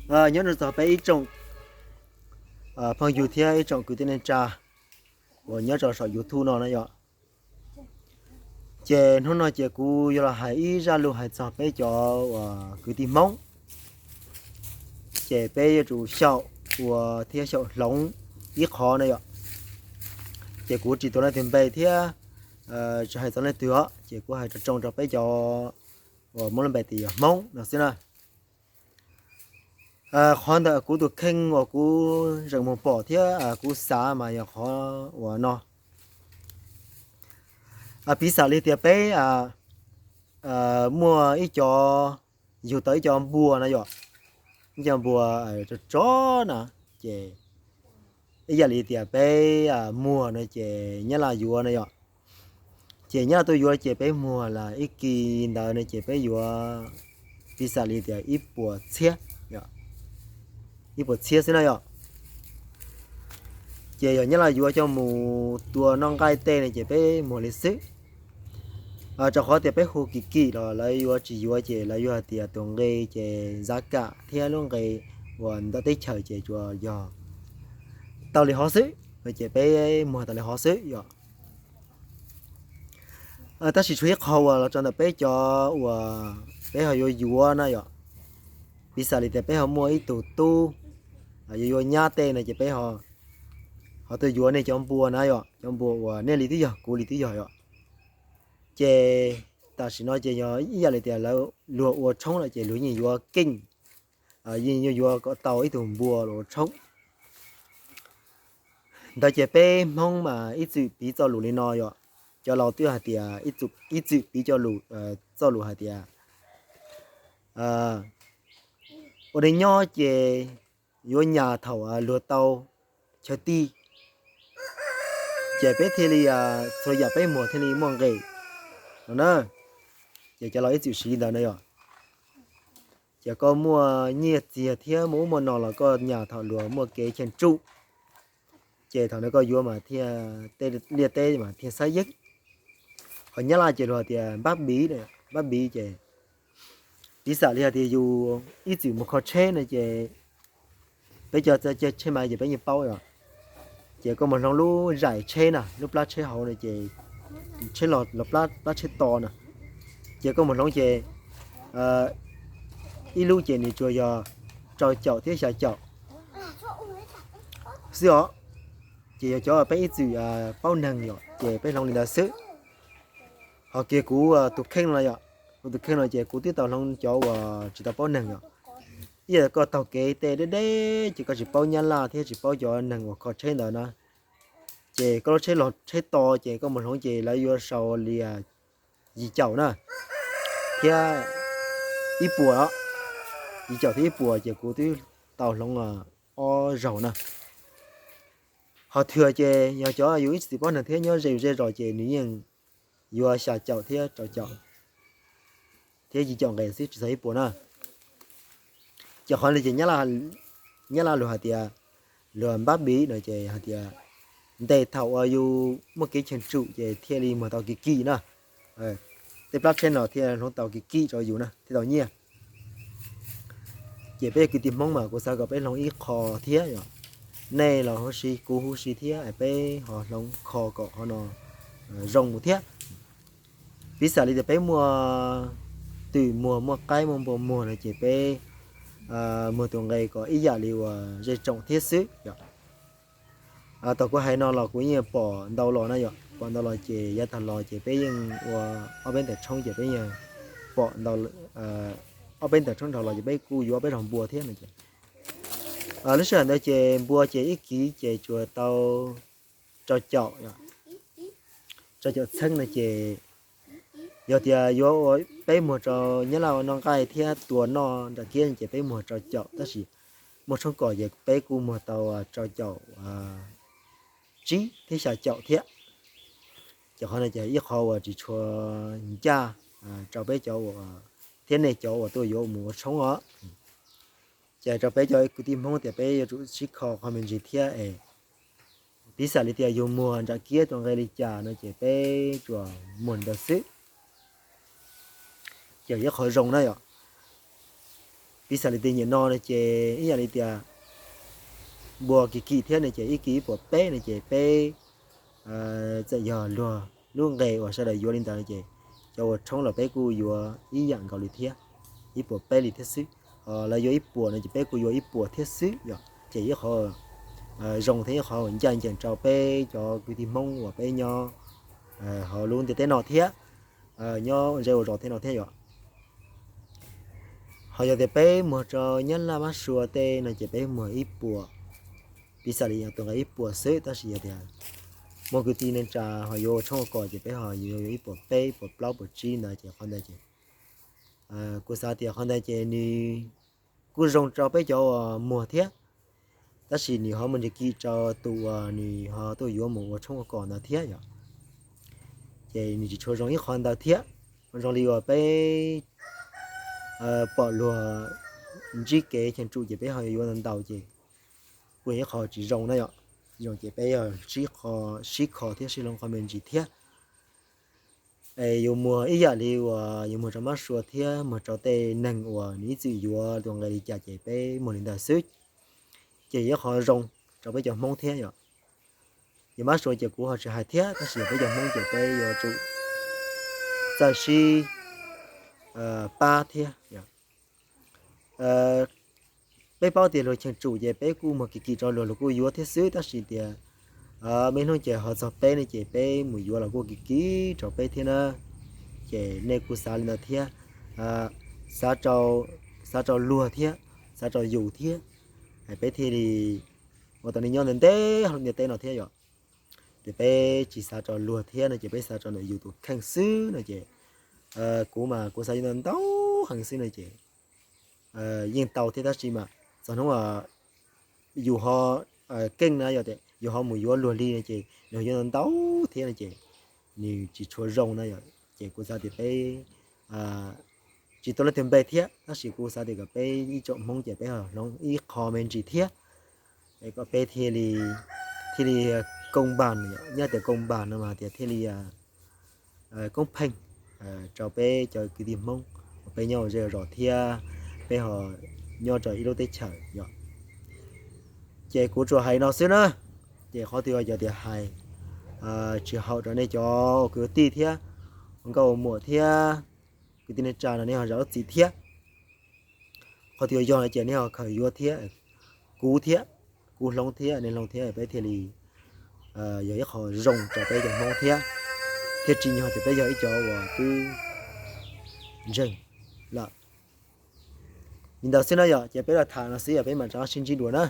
Nyob rau txog peb ib tsoom phooj ywg thiab ib tsoom kwv tij neej tsa uas nyob rau saum YouTube no na yom. Ces hnub no ces kuv yuav los hais ib zaj lus hais txog peb cov uas kwv tij Hmoob, ces peb yuav tsum xyaum ua thiab xyaum hloov ib qho na yom. Ces kuv tsis tuav leej twg npe thiab tsis hais txog leej twg os, ces kuv hais rau tsoom rau peb cov uas muab lub npe tias yog Hmoob no xwb na. Qhov ntawm kuv tus kheej uas kuv zeem mus pom thiab kuv xav mas yog qhov uas no. Piv xam li tias peb muaj ib co, yug tau ib co npua na yom, ib co npua tso tso na, ces ib yam li tias peb muag no ces Nyab Laj yuav na yom. Ces Nyab Laj tuaj yuav ces peb muag las ib kis ntawd no ces peb yuav piv xam li tias ib puas txhiab, ib puas txhiab xwb na yom. Ces yog Nyab Laj yuav coj mus tua noj nqaij tej no ces peb muag li xwb. Rau qhov tias peb hu kim kim los lawv yuav tsis yuav ces lawv yuav hais tias tus nqe ces zaj kam thiab lub nqe uas ntawm teb chaws ces tsuas yog tau li hov xwb no ces peb muag tau li hov xwb yom. Tab sis tshuav ib qho uas los tso ntawm peb cov uas peb ho yuav yuav na yom. Piv xam li tias peb ho muaj ib tug tub yuav yuav nyab tej no ces peb ho tuaj yuav nej cov npua na yom, cov npua uas nej li twb yog kuv li twb yog yom. Ces tam sim no ces yog ib yam li tias lawv luag ua tshoob lawm ces luag yeej yuav keej, yeej yuav yuav kom tau ib tug npua los ua tshoob. Ntawd ces peb Hmoob mas ib txwm piv txoj lus li no yom. Cov laus twb hais tias ib txwm piv cov lus, txoj lus hais tias ua neej nyob ces yuav nyas thaum luag tau chaw tij, ces peb thiaj li txhua yam peb muag thiaj li muaj nqis no na. Ces cov laus ib txwm siv ntawd na yom. Ces koj muaj nyiaj txiag thiab muaj ub muaj no los koj nyas thaum luag muaj kev cheem tsum, ces thaum ntawd koj yuav mas thiaj, tej liaj teb mas thiaj xab yeeb. Ho Nyab Laj ces luag tias npab biv, npab biv ces piv xam li hais tias yus ib txwm mus kho tsheb no ces peb cov tsheb mas ces peb yeej paub os. Ces koj mus hloov lub zaim tsheb na, lub plab tsheb hauv no ces tsheb los plab tsheb to na, ces koj mus hloov ces ib lub ces nws tsuas yog rau caum thiab xya caum xwb os. Ces yog cov peb ib txwm paub neeg yom ces peb hloov li ntawd xwb. Ho kiag kuv tus kheej no yom, kuv tus kheej no ces kuv twb tau hloov cov uas tsis tau paub neeg yom. Ib yam koj taug kev tej deb deb ces koj tsis paub Nyab Laj thiab tsis paub cov neeg uas kho tsheb ntawd na, ces koj lub tsheb los tsheb to ces koj mus hloov ces lawv yuav sau li yim caum na, thiab ib puas, yim caum thiab ib puas ces kuv twb tau hloov ob zaug na. Ho thwm ces yog cov yus ib txwm paub neeg thiab nyob ze zej zos ces nws yeej yuav xya caum thiab rau caum thiab yim caum nqes xwb tsis txog ib puas na. Ces qhov no ces Nyab Laj luag hais tias luag npab biv no ces hais tias ntes thaum uas yus muaj kev cheem tsum ces thiaj li muag tau kim kim na. Tej plab tsheb no thiaj hloov tau kim kim rau yus na thiaj tau nyiaj. Ces peb kwv tij Hmoob mas kuv xav kom peb hloov ib qho thiab yom, nej los huv si kuv huv si thiab peb ho hloov kho kom qhov no zoo mus thiab. Piv xam li tias peb muaj twm muag muaj qaib muaj npua muag no ces peb muag tus nqe kom ib yam li uas zej tsoom thiab xwb yom. Thaum kuv hais no los kuv yeej pom ntau los na yom, pom ntau los ces yav tag los ces peb yeej ua ob peb ntaim tshoob ces peb yeej pom ntau, ob peb ntaim tshoob dhau los ces peb kuj yuav ob peb zaug npua thiab no ces lub sij hawm ntawd ces npua ces ib kiv ces tsuas tau rau caum, rau caum txheeb no ces yog tias yuav ua peb muag rau Nyab Laj ua noj nqaij thiab tua noj nram kiab ces peb muag rau caum, tab sis muaj tshoob kos ces peb kuj muag tau rau caum tsib thiab xya caum thiab. Ces qhov no ces ib qho uas tsis tshua ncaj rau peb cov uas, thiab nej cov uas tuaj yuav mus ua tshoob os. Ces rau peb cov kwv tij Hmoob tias peb yuav tsum sib kho qhov me ntsis thiab es piv xam li tias yus muag nram kiab tus nqe li cas no ces peb tsuas muag ntawd xwb. Ces ib qho zoo na yom. Piv xam li tej nyiam no no ces ib yam li tias npua kim kim thiab no ces ib kis ib puas peb no ces peb txawm yog luag lub nqe uas sawv daws yuav li ntawd no ces cov uas tshoob los peb kuj yuav ib yam nkaus li thiab, ib puas peb li thiab xwb. Lawv yuav ib puas no ces peb kuj yuav ib puas thiab xwb yom. Ces ib qhov zoo thiab ib qhov ncaj ncees rau peb cov kwv tij Hmoob uas peb nyob hauv lub ntiaj teb no thiab, nyob ze ua zos thiab no thiab yom. Ho yog tias peb muag rau Nyab Laj Mab Sua tej no ces peb muag ib puas, piv xam li tus nqe ib puas xwb, tab sis yog tias muaj kwv tij neej tsa ho yuav ua tshoob ua kos ces peb ho yuav ib puas peb, ib puas plaub, ib puas tsib ntawd ces qhov ntawd ces kuv xav tias qhov ntawd ces nws kuj zoo rau peb cov uas muag thiab, tab sis nws ho muaj ntsis kim rau tus uas nws ho tuaj yuav mus ua tshoob ua kos ntawd thiab yom. Ces nws tsis tshua zoo ib qho ntawd thiab. Zoo li uas peb pom luag ntsib kev cheem tsum ces peb ho yuav ntau ntau ces kuj yog ib qho tsis zoo na yom. Tsis zoo ces peb yog sib kho, sib kho thiab sib hloov qhov me ntsis thiab. Es yus muag ib yam li uas yus muag rau Mab Sua thiab muag rau tej neeg uas nws ib txwm yuav tus nqe li cas ces peb muag li ntawd xwb. Ces yog ib qho zoo rau peb cov Hmoob thiab yom. Yog Mab Sua ces kuv ho tsis hais thiab, tab sis yog peb cov Hmoob ces peb yuav tsum txawj sib pab thiab. Peb paub tias luag cheem tsum ces peb kuj muag kim kim rau luag, luag kuj yuav thiab xwb, tab sis tias me hnub ces ho txog peb ne ces peb mus yuav los kuj kim kim rau peb thiab na. Ces nej kuj xav li ntawd thiab, xav rau luag thiab, xav rau yus thiab, peb thiaj li ua tau nej nyob ntev ntev hauv lub ntiaj teb no thiab yom. Ces peb tsis xav rau luag thiab no ces peb xav rau ntawm yus tus kheej xwb no ces kuv mas kuv xav yuav ntau ntau heev xwb no ces yeej tau thiab, tab sis mas txog hnub yus ho keej na yom, yus ho mus yuav luag li no ces nws yuav ntau ntau thiab no ces nws tsis tshua zoo na yom. Ces kuv xav tias peb tsis tuav leej twg npe thiab, tab sis kuv xav tias kom peb ib tsoom Hmoob ces peb ho hloov ib qho me ntsis thiab, es kom peb thiaj li, thiaj li koob npas, nyob tias koob npas no mas tias thiaj li koob pheej rau peb cov kwv tij Hmoob uas peb nyob ua zej ua zos thiab peb ho nyob rau ib lub teb chaws yom. Ces kuv tsuas hais no xwb na. Ces qhov twg yog tias hais tsis haum rau nej cov kwv tij thiab ua nkauj ua muam thiab kwv tij neej tsa no nej ho zam lub txim thiab. Qhov twg yog no ces nej ho khaws yuav thiab, kuv thiab, kuv hloov thiab, nej hloov thiab, peb thiaj li yog ib qho zoo rau peb cov Hmoob thiab, thiaj tsim nyog tias peb yog ib cov uas twb ntseeg lawm. Li ntawd xwb na yom, ces peb los tham no xwb yom, peb mam rov sib ntsib dua na.